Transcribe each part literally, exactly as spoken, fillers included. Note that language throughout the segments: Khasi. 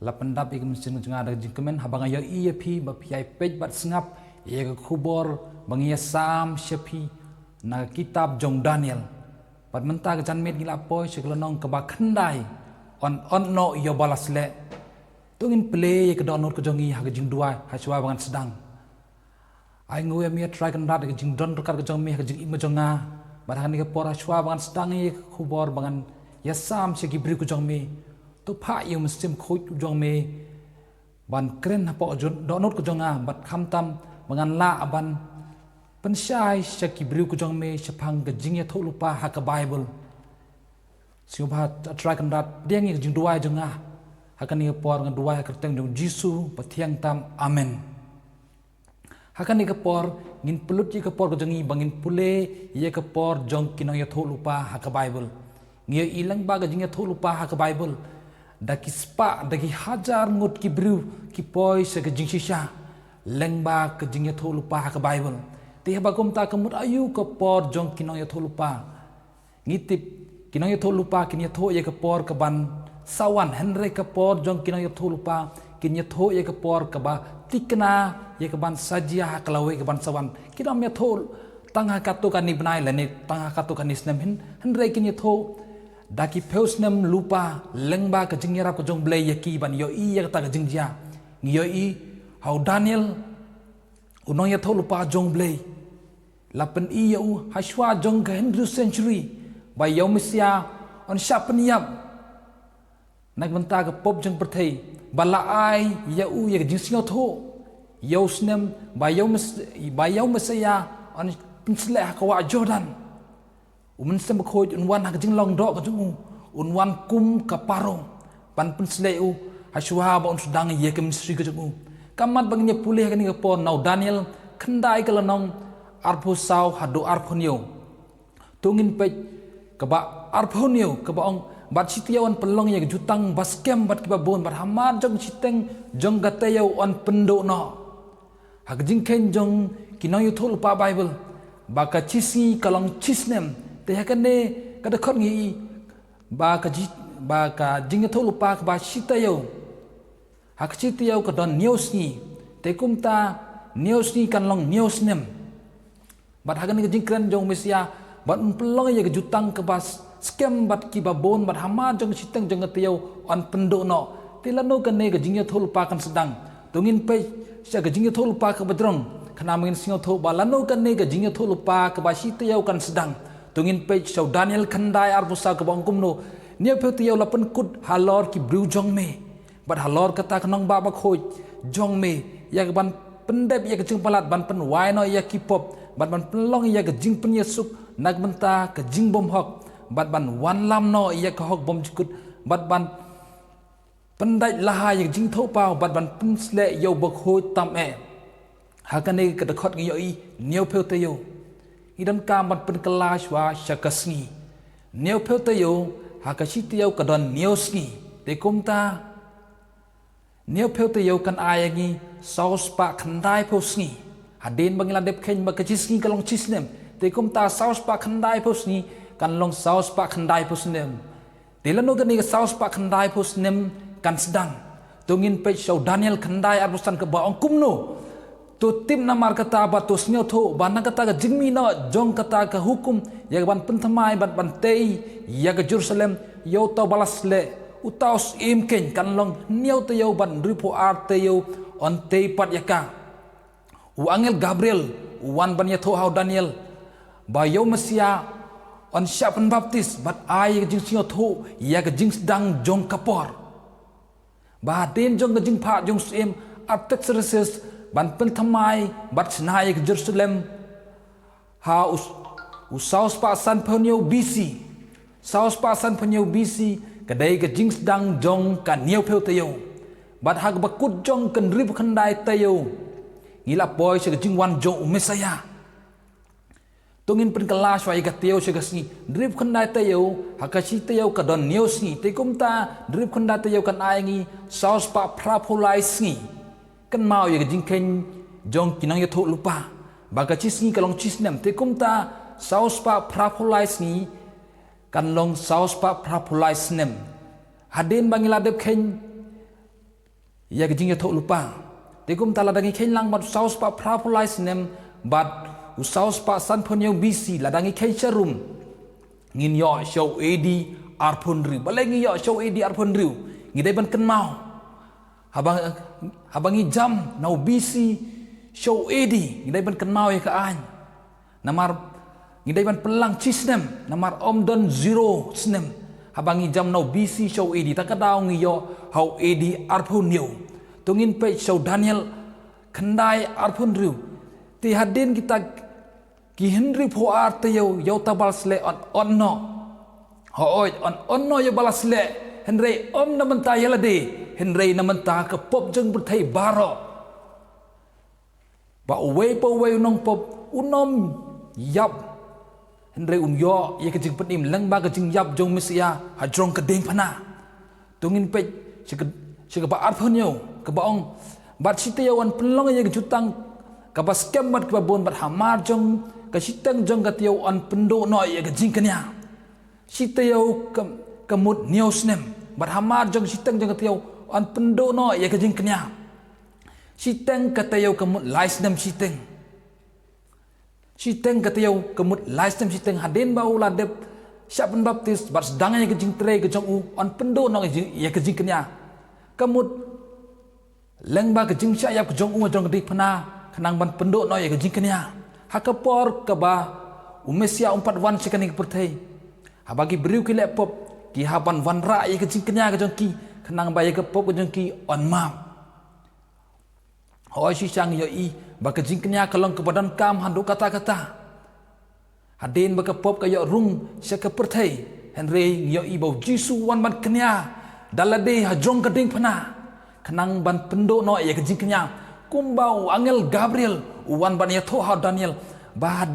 La pyndap ïa ka mynsiem jong nga da ka jingkmen haba nga ïohi ïa phi ba phi ïai peit bad sngap ïa ka khubor ba ngi ïa sam sha phi na ka kitab jong Daniel. Bad mynta ka janmiet ngi la poi sha ka lynnong kaba khyndai, Yn ot noh ïa uba la sleh. To ngin plie ïa ka dohnud ka jong ngi ha ka jingduwai ha shuwa ba ngan sdang. Ai nguh ïa me, Trai Kynrad, ïa ka jingdon ryngkat ka jong me ha ka jingim ka jong nga. Bad ha kane ka por ha shuwa ba ngan sdang ïa ka khubor ba ngan ïa sam sha ki briew ka jong me, to phah ïa u Mynsiem Bakhuid u jong me ban kren hapoh ka dohnud ka jong nga, bad khamtam ba ngan lah ban pynshai sha ki briew ka jong me shaphang ka jingïathuhlypa ha ka Baibl. Sngewbha, Trai Kynrad, pdiang ïa ka jingduwai jong nga. Ha kane ka por nga duwai ha ka kyrteng jong U Jisu ba thiang tam. Amen. Ha kane ka por ngin pynlut ïa ka por ka jong ngi ba ngin pule ïa ka por jong ki nongïathuhlypa ha ka Baibl. Ngi ïohi lyngba ka jingïathuhlypa ha ka Baibl, da ki spah, da ki hajar ngut ki briew ki poi sha ka jingshisha lyngba ka jingïathuhlypa ha ka Baibl. Te haba kumta, ka mut aïu ka por jong ki nongïathuhlypa? Ngi tip, ki nongïathuhlypa kin ïathuh ïa ka por kaban sa wan, hynrei ka por jong ki nongïathuhlypa kin ïathuh ïa ka por kaba thikna ïa kaban sa jia ha ka lawei kaban sa wan. Kim ïathuh tang ha katto katne bnai lane tang ha katto katne snem, hyn-, hynrei kin ïathuh da ki phew snem lypa lyngba ka jingïarap ka jong U Blei ïa ki ban ïohi ïa kata ka jingjia. Ngi ïohi ha u Daniel, u nongïathuhlypa jong U Blei. La pyni ïa u ha shuwa jong ka hynriew century ba ïa u Messiah yn shah pynïap na ka bynta ka pop jong ka pyrthei, ba la ai ïa u ïa ka jingsngewthuh ïa u snem ba ïa u Mes-, ba ïa u Messiah yn pynsleh ha ka wah Jordan. U Mynsiem Bakhuid un wan ha ka jinglong doh ka jong u, un wan kum ka Pharaoh ban pynsleh ïa u ha shuwa ba un sdang ïa ka ministry ka jong u. Ka mat ba ngin ïa pule ha kane ka por na u Daniel khyndai, ka lynnong arphew saw haduh arphew hynñiew. To ngin peit kaba arphew hynñiew, kaba ong: Bad shi taïew yn pynlong ïa ka jutang ba skhem bad kiba bun, bad hamar jong ka shiteng jong ka taïew yn pynduh noh. Ha ka jingkheiñ jong ki nongïathuhlypa Baibl, ba ka shisngi ka long shisnem. Te ha kane ka dkhot ngi ïohi ba ka ji-, ba ka jingïathuhlypa kaba shi taïew, ha ka shi taïew ka don hynñiew sngi. Te kumta hynñiew sngi kan long hynñiew snem. Bad ha kane ka jingkren jong u Messiah, bad un pynlong ïa ka jutang kaba s-, skhem bad kiba bun, bad hamar jong ka shiteng jong ka taïew yn pynduh noh. Te lano kane ka jingïathuhlypa kan sdang? To ngin peit sha ka jingïathuhlypa kaba jrong, khnang ba ngin sngewthuh ba lano kane ka jingïathuhlypa kaba shi taïew kan sdang. To ngin peit sha u Daniel khyndai arphew saw, kaba ong kumno: Hynñiewphew taïew la pynkut halor ki briew jong me bad halor kata ka nongbah bakhuid jong me, ïa kaban pyndep ïa ka jingpalat, ban pynwai noh ïa ki pop, bad ban pynlong ïa ka jingpynïasuk na ka bynta ka jingbymhok, bad ban wanlam noh ïa ka hok bymjukut, bad ban pyndait lahai ïa ka jingthohpaw, bad ban pynsleh ïa u bakhuid tam eh. Ha kane ka dkhot ngi ïohi hynñiewphew taïew. Ngi donkam ban pynkylla shuwa sha ka sngi. Hynñiewphew taïew, ha ka shi taïew ka don hynñiew sngi. Te kumta, hynñiewphew taïew kan ai ïa ngi saw spah khyndaiphew sngi. Hadien ba ngi la dep kheiñ ba ka shisngi ka long shisnem, te kumta saw spah khyndaiphew sngi kan long saw spah khyndaiphew snem. Te lano kane ka saw spah khyndaiphew snem kan sdang? To ngin peit sha u Daniel khyndai arphew san, kaba ong kumno: To tip namar kata, bad to sngewthuh ba na kata ka jingmih noh jong kata ka hukum ïa kaban pynthymmai bad ban tei ïa ka Jerusalem ïa uta uba la sleh, uta u syiem keiñ kan long hynñiew taïew, bad hynriewphew ar taïew yn tei pat ïa ka. U angel Gabriel u wan ban ïathuh ha u Daniel ba ïa u Messiah yn shah pynbaptis bad ai ïa ka jingsngewthuh ïa ka jingsdang jong ka por. Ba hadien jong ka jingphah jong u syiem Artaxerxes ban pynthymmai bad shna ïa ka Jerusalem ha u, u saw spah sanphew hynñiew B C. Saw spah sanphew hynñiew B C ka dei ka jingsdang jong ka hynñiewphew taïew. Bad ha kaba kut jong ka hynriewphew khyndai taïew ngi la poi sha ka jingwan jong u Messiah. To ngin pynkylla shuwa ïa ka taïew sha ka sngi. Hynriewphew khyndai taïew, ha ka shi taïew ka don hynñiew sngi. Te kumta hynriewphew khyndai taïew kan ai ïa ngi saw spah phraphew lai sngi. Kynmaw ïa ka jingkheiñ jong ki nongïathuhlypa ba ka shisngi ka long shisnem. Te kumta saw spah phraphew lai sngi kan long saw spah phraphew lai snem. Hadien ba ngi la dep kheiñ Ïa ka jingïathuhlypa. Te kumta lada ngi kheiñ lang bad u saw spah phra phew lai snem bad u saw spah san phew hynñiew B C, lada ngi kheiñ sharum, ngin ïoh sha u A D ar phew hynriew. Balei ngi ïoh sha u A D ar phew hynriew? Ngi dei ban kynmaw. Haba, haba ngi jam na u B C sha u A D, ngi dei ban kynmaw ïa ka aiñ. Namar ngi dei ban pynlang shi snem, namar ym don zero snem. Haba ngi jam na u B C sha u A D, ta ka daw ngi ïoh ha u A D ar phew hynñiew. To ngin peit sha u Daniel khyndai ar phew hynriew. Te hadien kita ki hynriew phew ar taïew, ïa uta ba la sleh yn, yn noh. Hooid, yn, yn noh ïa uba la sleh, hynrei ym na bynta ïa lade, hynrei na bynta ka pop jong ka pyrthei baroh. Ba uwei pa uwei u nongpop un ym ïap, hynrei un ïoh ïa ka jingpynim lyngba ka jingïap jong u Messiah hajrong ka diengphna. To ngin peit sha ka, sha kaba ar phew hynñiew, kaba ong, bad shi taïew yn pynlong ïa ka jutang kaba skhem bad kaba bun, bad hamar jong ka shiteng jong ka taïew yn pynduh noh ïa ka jingkñia. Shi taïew ka, ka mut hynñiew snem, bad hamar jong ka shiteng jong ka taïew yn pynduh noh ïa ka jingkñia. Shiteng ka taïew ka mut lai snem shiteng. Shiteng ka taïew ka mut lai snem shiteng, hadien ba u la dep shah pynbaptis bad sdang ïa ka jingtrei ka jong u, yn pynduh noh ïa ka jingkñia. Ka mut lyngba ka jingshah ïap ka jong u hajrong ka diengphna, khnang ban pynduh noh ïa ka jingkñia. Ha ka por kaba u Messiah um pat wan sha kane ka pyrthei, haba ki briew ki leh pop, ki hap ban wanrah ïa ka jingkñia ka jong ki, khnang ba ïa ka pop ka jong ki yn map. Hooid, shisha ngi ïohi ba ka jingkñia ka long kaba donkam haduh katta katta. Hadien ba ka pop ka ïoh rung sha ka pyrthei, hynrei ngi ïohi ba u Jisu u wan ban kñia da lade hajrong ka diengphna, khnang ban pynduh noh ïa ka jingkñia. Kumba u angel Gabriel u wan ban ïathuh ha u Daniel ba ha,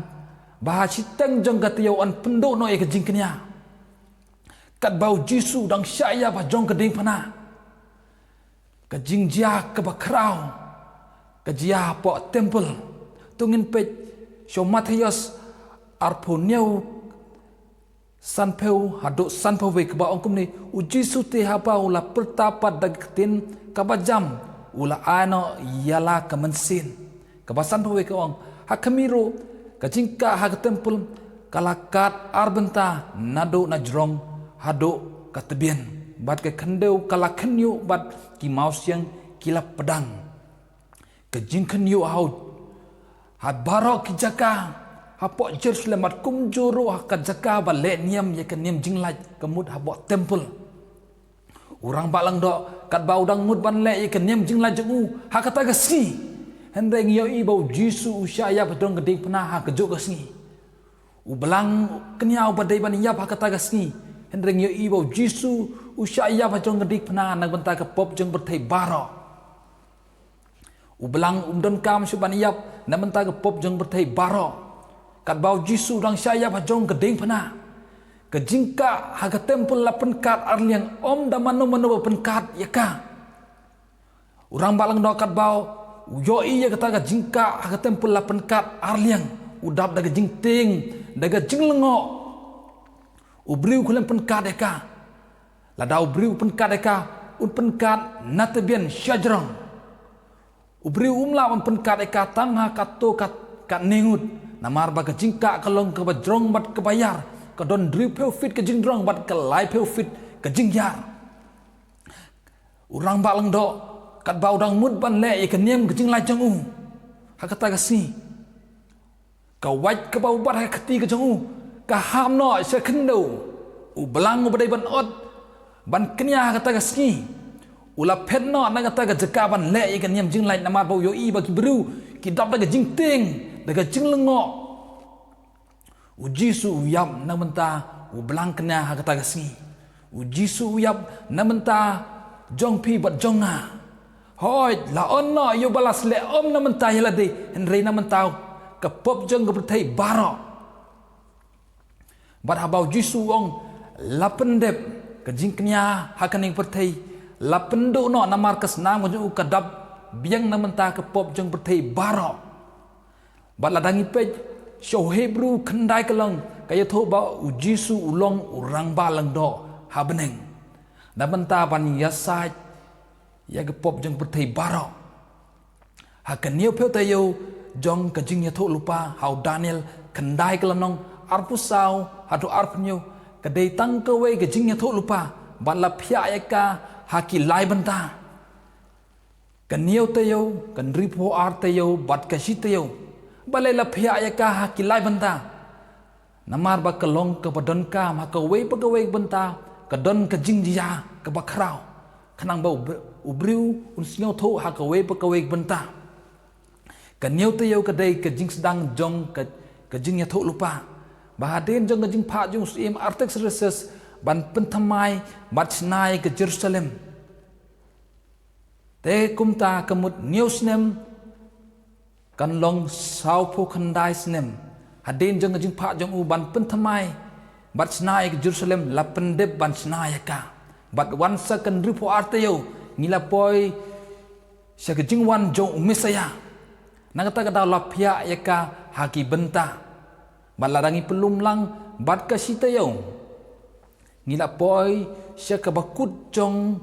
ba ha shiteng jong ka taïew yn pynduh noh ïa ka jingkñia. Katba u Jisu u dang shah ïap hajrong ka diengphna, ka jingjia kaba khraw ka jia hapoh temple. To ngin peit sha u Mathaios ar phew hynñiew, san phew haduh san phew wei, kaba ong kumne: U Jisu te haba u la pyrta pat da ka ktien kaba jam, u la ai noh ïa la ka mynsiem. Kaba san phew wei ka ong: Ha khmih ruh, ka jingkah ha ka temple ka la kad ar bynta, naduh na jrong haduh ka tbian, bad ka khyndew ka la khynñiuh bad ki mawsiang ki la pdang. Ka jingkhynñiuh ha u, ha baroh ki jaka hapoh Jerusalem, bad kumjuh ruh ha ka jaka ba leh niam ïa ka niam jinglait, ka mut hapoh temple. U rangbah lyngdoh katba u dang mut ban leh ïa ka niam jinglait jong u ha kata ka sngi, hynrei ngi ïohi ba u Jisu u shah ïap hajrong ka diengphna ha kajuh ka sngi. U blang kñia uba dei ban ïap ha kata ka sngi, hynrei ngi ïohi ba u Jisu u shah ïap hajrong ka diengphna na ka bynta ka pop jong ka pyrthei baroh. U blang um donkam shuh ban ïap na bynta ka pop jong ka pyrthei baroh. Katba u Jisu u dang shah ïap hajrong ka diengphna, ka jingkah ha ka temple la pynkhat ar liang, ym da mano mano ba pynkhat ïa ka. U rangbah lyngdoh katba u ïohi ïa kata ka jingkah ha ka temple la pynkhat ar liang, u dap da ka jingtieng, da ka jinglyngngoh. U briew khlem pynkhat ïa ka. Lada u briew u pynkhat ïa ka, un pynkhat na tbian sha jrong. U briew um lah ban pynkhat ïa ka tang ha kato kat, katne ngut. Namar ba ka jingkah ka long kaba jrong bad kaba ïar, ka don hynriewphew feet ka jingjrong bad ka laiphew feet ka jingïar. U rangbah lyngdoh katba u dang mut ban leh ïa ka niam ka jinglait jong u ha kata ka sngi, ka wait kaba u bat ha ka kti ka jong u ka ham noh sha khyndew. U blang uba dei ban ot ban kñia ha kata ka sngi u la phet noh na kata ka jaka ban leh ïa ka niam jinglait, namar ba u ïohi ba ki briew ki dap da ka jingtieng, da ka jinglyngngoh. U Jisu u ïap na bynta u blang kñia ha kata ka sngi. U Jisu u ïap na bynta jong phi bad jong nga. Hooid, la on noh ïa uba la sleh, ym na bynta ïa lade, hynrei na bynta ka pop jong ka pyrthei baroh. Bad haba u Jisu u ong la pyndep, ka jingkñia ha kane ka pyrthei la pynduh noh, namar ka snam ka jong u ka dap biang na bynta ka pop jong ka pyrthei baroh. Bad lada ngi peit sha u Hebru khyndai ka long, ka ïathuh ba u Jisu u long u rangbah lyngdoh ha bneng, na bynta ban ïasaid ïa ka pop jong ka pyrthei baroh. Ha ka hynñiewphew taïew jong ka jingïathuhlypa ha u Daniel khyndai ka lynnong arphew saw haduh arphew hynñiew, ka dei tang kawei ka jingïathuhlypa bad la phiah ïa ka ha ki lai bynta. Ka hynñiew taïew, ka hynriewphew ar taïew bad ka shi taïew. Balei la phiah ïa ka ha ki lai bynta? Namar ba ka long kaba donkam, ha kawei pa kawei ka bynta ka don ka jingjia kaba khraw, khnang ba u br-, u briew un sngewthuh ha kawei pa kawei ka bynta. Ka hynñiew taïew ka dei ka jingsdang jong ka, ka jingïathuhlypa, ba hadien jong ka jingphah jong u syiem Artaxerxes ban pynthymmai bad shna ïa ka Jerusalem. Te kumta ka mut hynñiew snem kan long sawphew khyndai snem hadien jong ka jingphah jong u ban pynthymmai bad shna ïa ka Jerusalem, la pyndep ban shna ïa ka. Bad wan sa ka hynriewphew ar taïew ngi la poi sha ka jingwan jong u Messaïah. Na kata ka daw la phiah ïa ka ha ki bynta. Bad lada ngi pynlum lang bad ka shi taïew, ngi la poi sha kaba kut jong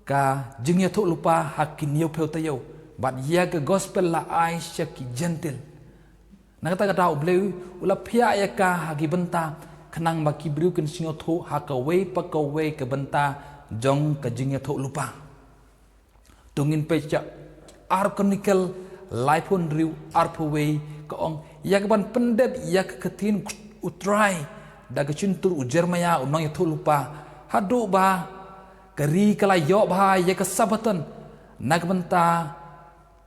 ka jingïathuhlypa ha ki hynñiewphew taïew, bad ïa ka gospel la ai sha ki Jentil. Na kata ka daw u Blei u la phiah ïa ka ha ki bynta, khnang ba ki briew kin sngewthuh ha kawei pa kawei ka bynta jong ka jingïathuhlypa. To ngin peit sha Ar Chronicle laiphew hynriew arphew wei, ka ong, ïa kaban pyndep ïa ka ktien U Trai da ka shyntur u Jeremaïah u nongïathuhlypa, haduh ba ka ri ka la ïoh bha ïa ka Sabbaton, na ka bynta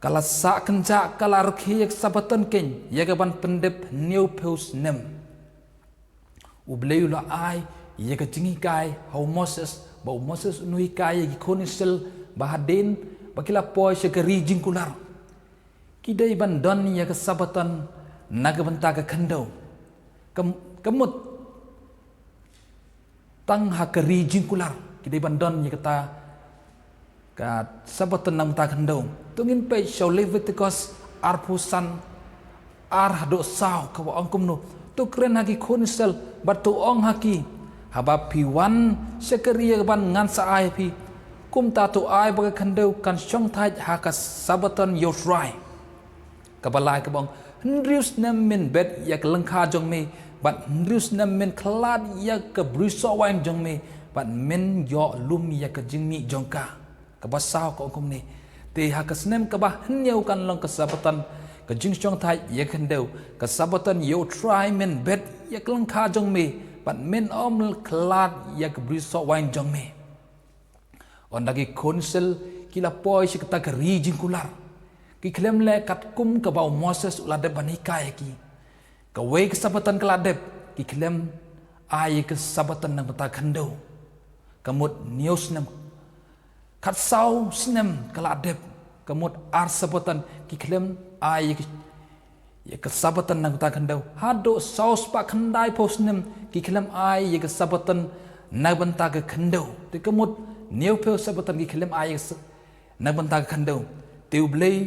ka la sah kynjah, ka la rkhie ïa ka Sabbaton keiñ ïa kaban pyndep hynñiewphew snem. U Blei u la ai ïa ka jinghikai ha u Moses, ba u Moses un hikai ïa ki khun Israel ba hadien ba ki la poi sha ka ri jingkular, ki dei ban don ïa ka Sabbaton na ka bynta ka khyndew. Ka, ka mut tang ha ka ri jingkular ki dei ban don ïa kata ka Sabbaton na ka bynta ka khyndew. To ngin peit sha u Leviticus arphew san, ar haduh saw, kaba ong kumno: To kren ha ki khun Israel bad to ong ha ki, haba phi wan sha ka ri kaban ngan sa ai ha phi, kumta to ai ba ka khyndew kan shongthait ha ka Sabbaton ïa U Trai. Kaba lai, kaba ong: Hynriew snem men bet ïa ka lyngkha jong me, bad hynriew snem men khlad ïa ka bri sohwain jong me, bad men ïoh lum ïa ka jingmih jong ka. Kaba saw ka ong kumne: Te ha ka snem kaba hynñiew kan long ka Sabbaton, ka jingshongthait ïa ka khyndew, ka Sabbaton ïa U Trai, men bet ïa ka lyngkha jong me, bad men ym khlad ïa ka bri sohwain jong me. Ynda ki khun Israel ki la poi sha kata ka ri jingkular, ki khlem leh katkum kaba u Moses u la dep ban hikai ïa ki. Kawei ka Sabbaton ka la dep, ki khlem ai ïa ka Sabbaton na ka bynta ka khyndew. Ka mut hynñiew snem. Khatsaw snem ka la dep, ka mut ar Sabbaton, ki khlem ai ïa ka, ïa ka Sabbaton na ka bynta ka khyndew. Haduh saw spah khyndaiphew snem ki khlem ai ïa ka Sabbaton na ka bynta ka khyndew. Te ka mut hynñiewphew Sabbaton ki khlem ai ïa ka sa-, na ka bynta ka khyndew. Te U Blei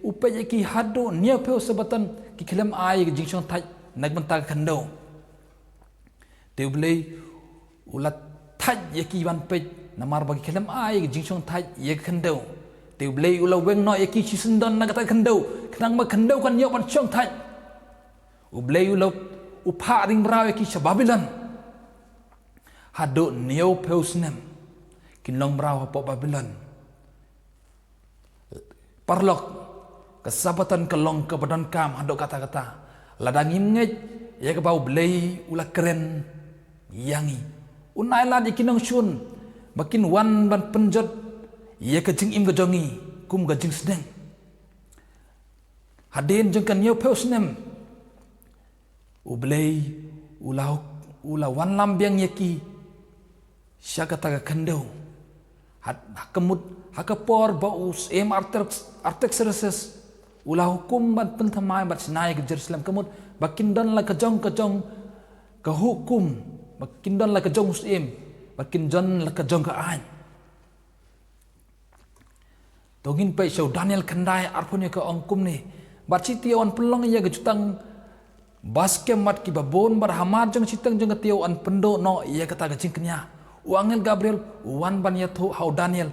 u peit ïa ki, haduh hynñiewphew Sabbaton ki khlem ai ïa ka jingshongthait na ka bynta ka khyndew. Te U Blei u la thait ïa ki ban peit, namar ba ki khlem ai ïa ka jingshongthait ïa ka khyndew. Te U Blei u la weng noh ïa ki shisyndon na kata ka khyndew, khnang ba ka khyndew kan ïoh ban shongthait. U Blei u la, u phah ring mraw ïa ki sha Babilon. Haduh hynñiewphew snem kin long mraw hapoh Babilon. Paralok, ka Sabbaton ka long kaba donkam haduh katta katta. Lada ngim ngeit ïa kaba U Blei u la kren ïa ngi, un ailad ïa ki nongshun ba kin wan ban pynjot ïa ka jingim ka jong ngi kum ka jingsneng. Hadien jong ka hynñiewphew snem, U Blei u la, u la wanlam biang ïa ki sha kata ka khyndew. Ha, ha ka mut, ha ka por ba u syiem Artax-, Artaxerxes u la hukum ban pynthymmai bad shna ïa ka Jerusalem, ka mut ba kin don la ka jong ka jong ka hukum, ba kin don la ka jong u syiem, ba kin don la ka jong ka aiñ. To ngin peit sha u Daniel khyndai arphew hynñiew, ka ong kumne: Bad shi taïew yn pynlong ïa ka jutang ba skhem bad kiba bun, bad hamar jong shiteng jong ka taïew yn pynduh noh ïa kata ka jingkñia. U angel Gabriel u wan ban ïathuh ha u Daniel.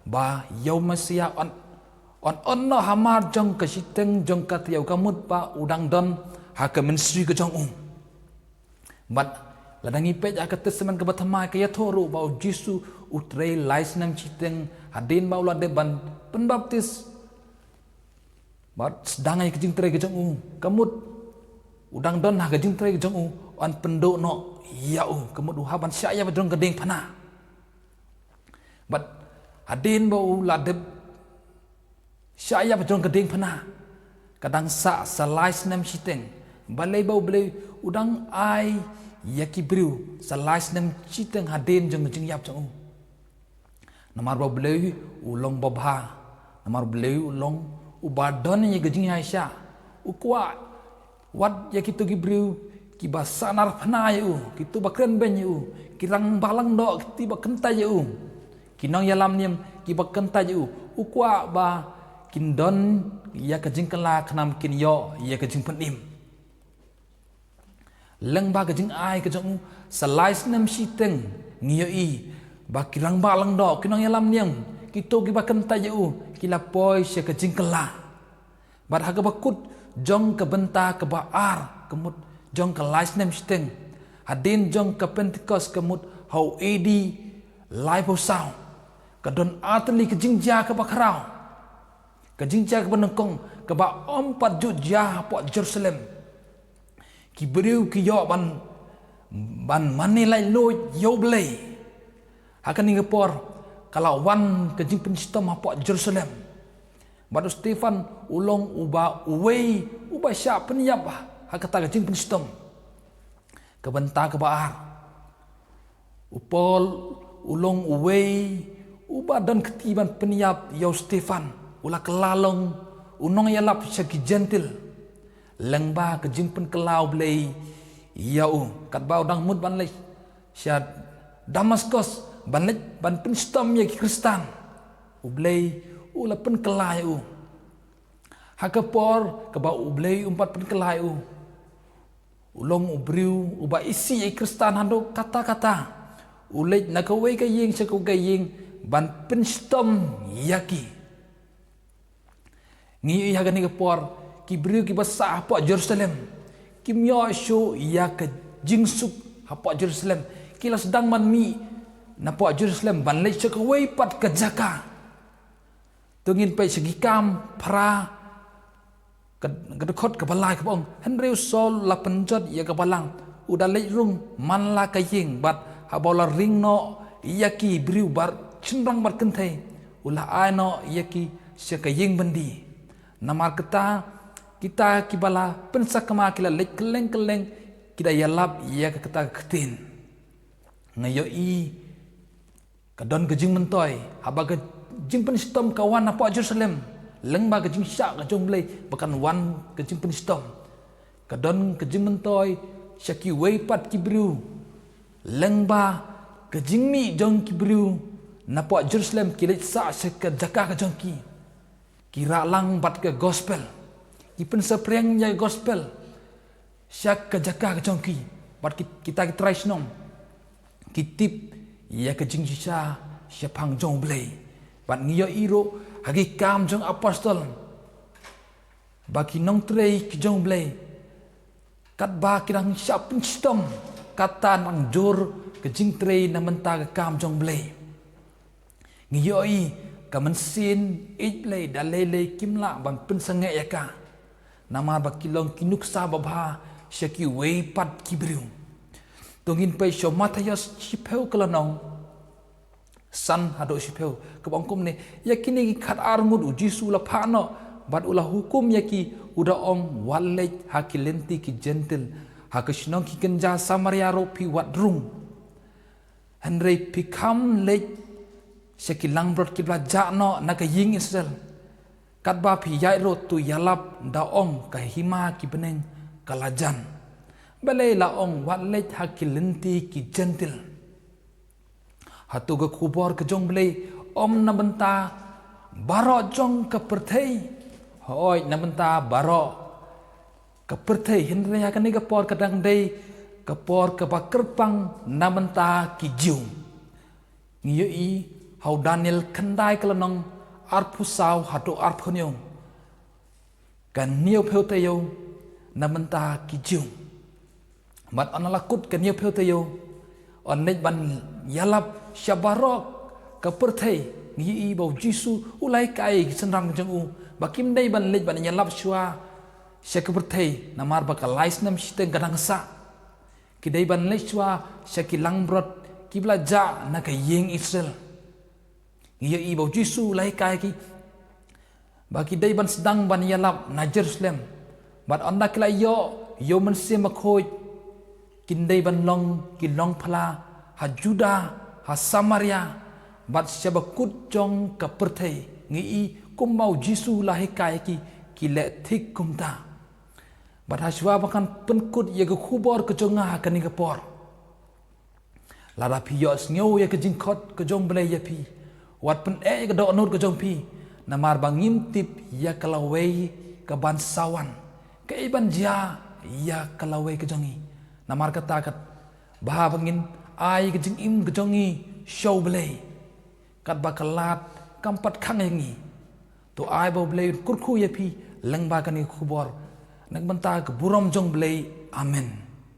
Ba ïa u Messiah yn, yn, yn noh hamar jong ka shiteng jong ka taïew kamut ba u dang don ha ka ministry ka jong u. Bad lada ngi peit ha ka Testament kaba thymmai ka ïathuh ruh ba u Jisu u trei lai snem shiteng hadien ba u la dep ban pynbaptis. Bad sdang ïa ka jingtrei ka jong u, kamut u dang don ha ka jingtrei ka jong u, yn pynduh noh ïa u, kamut u hap ban shah ïa ba jong ka diengphna. Bad hadien ba u la dep shah ïa ba jong ka diengphna, ka dang sah sa lai snem shiteng. Balei? Ba U Blei u dang ai ïa ki briew sa lai snem shiteng hadien jong ka jingïap jong u. Namar ba U Blei u long babha, namar U Blei u long uba don ïa ka jingïaishah. U kwah wat ïa kito ki briew kiba sahnarphna ïa u, kito ba kren beiñ ïa u, ki rangbah langdoh kiba kyntait ïa u, ki nongïalam niam kiba kyntait ïa u, u kwah ba kin don ïa ka jingkylla khnang kin ïoh ïa ka jingpynim. Lyngba ka jingai ka jong u sa lai snem shiteng, ngi ïohi ba ki rangbah langdoh, ki nongïalam niam, kito kiba kyntait ïa u, ki la poi sha ka jingkylla. Bad ha kaba kut jong ka bynta kaba ar, kamut jong ka lai snem shiteng, hadien jong ka Pentekost, kamut ha u A D laiphew saw, ka don artylli ka jingjia kaba khraw, ka jingjia kaba nyngkong, kaba ym pat ju jia hapoh Jerusalem. Ki briew ki ïoh ban, ban mane laitluid ïa U Blei. Ha kane ka por ka la wan ka jingpynshitom hapoh Jerusalem. Bad u Stephan u long uba uwei uba shah pynïap ha kata ka jingpynshitom. Ka bynta kaba ar, u Paul u long uwei uba don kti ban pynïap ïa u Stephan, u la kylla long u nongïalap sha ki Jentil. Lyngba ka jingpynkylla U Blei ïa u, katba u dang mut ban leit sha Damaskos ban leit ban pynshitom ïa ki Khristan, U Blei u la pynkylla ïa u. Ha ka por kaba U Blei um pat pynkylla ïa u, u long u briew uba isih ïa ki Khristan haduh katta katta. U leit na kawei ka ïing sha kawei ka ïing ban pynshitom ïa ki. Ngi ïohi ha kane ka por, ki briew kiba sah hapoh Jerusalem kim ïoh shuh ïa ka jingsuk hapoh Jerusalem. Ki la sdang ban mih napoh Jerusalem ban leit sha kawei pat ka jaka. To ngin peit sha Ki Kam phra, ka, ka dkhot kaba lai kaba ong: Hynrei u Saul u la pynjot ïa ka balang, u da leit rung man la ka ïing, bad haba u la ring noh ïa ki briew baroh shynrang bad kynthei, u la ai noh ïa ki sha ka ïing byndi. Namar kata kita kiba la pynsakma ki la leit kylleng kylleng, ki da ïalap ïa kata ka ktien. Nga ïohi ka don ka jingmyntoi haba ka jingpynshitom ka wan hapoh Jerusalem, lyngba ka jingshah ka jong U Blei ba kan wan ka jingpynshitom. Ka don ka jingmyntoi sha kiwei pat ki briew, lyngba ka jingmih jong ki briew napoh Jerusalem, ki leit sah sha ka jaka ka jong ki. Ki rah lang bad ka gospel, ki pynsaphriang ïa ka gospel sha ka jaka ka jong ki. Bad ki, kita ki trai shnong ki tip ïa ka jingshisha shaphang jong U Blei. Bad ngi ïohi ruh ha Ki Kam jong Apostol ba ki nongtrei ki jong U Blei, katba ki dang shah pynshitom, kata nang jur ka jingtrei na bynta ka kam jong U Blei. Ngi ïohi ka mynsiem ïeit Blei da lei lei kim lah ban pynsangeh ïa ka, namar ba ki long ki nuksa babha sha kiwei pat ki briew. To ngin peit sha u Mathaios shiphew ka lynnong, san haduh shiphew, kaba ong kumne: Ïa kine ki khatar ngut U Jisu u la phah noh bad u la hukum ïa ki, u da ong: Wat leit ha ki lynti ki Jentil, ha ka shnong ki kynja Samaria ruh phi wat rung. Hynrei phi kham leit sha ki langbrot kiba la jah noh na ka ïing Israel. Katba phi ïaid ruh, to ïalap da ong: Ka hima ki bneng ka la jan. Balei la ong: Wat leit ha ki lynti ki Jentil? Hato ka khubor ka jong U Blei ym na bynta baroh jong ka pyrthei? Hooid, na bynta baroh ka pyrthei, hynrei ha kane ka por ka dang dei ka por kaba kyrpang na bynta ki Jiw. Ngi ïohi ha u Daniel khyndai ka lynnong arphew saw haduh arphew hynñiew. Ka hynñiewphew taïew na bynta ki Jiw. Bad ynda la kut ka hynñiewphew taïew, yn leit ban ïalap sha baroh ka pyrthei. Ngi ïohi ba u Jisu u la hikai ïa ki synran jong u ba kim dei ban leit ban ïalap shuwa sha ka pyrthei, namar ba ka lai snem shiteng ka dang sah. Ki dei ban leit shuwa sha ki langbrot kiba la jah na ka ïing Israel. Ngi ïohi ba u Jisu u la hikai ïa ki ba ki dei ban sdang ban ïalap na Jerusalem. Bad ynda ki la ïoh ïa u Mynsiem Bakhuid, kin dei ban long ki longphylla ha Juda, ha Samaria, bad sha bakut jong ka pyrthei. Ngi ïohi kumba u Jisu u la hikai ïa ki, ki leh thik kumta. Bad ha shuwa ba kan pynkut ïa ka khubor ka jong nga ha kane ka por, lada phi ïohsngew ïa ka jingkhot ka jong U Blei ïa phi, wat pyneh ïa ka dohnud ka jong phi, namar ba ngim tip ïa ka lawei kaban sa wan. Kaei ban jia ïa ka lawei ka jong ngi? Namar kata, katba haba ngin ai ka jingim ka jong ngi sha U Blei, katba ka lad kam pat khang ïa ngi, to ai ba U Blei un kyrkhu ïa phi lyngba kane ka khubor. Na ka bynta ka burom jong U Blei. Amen.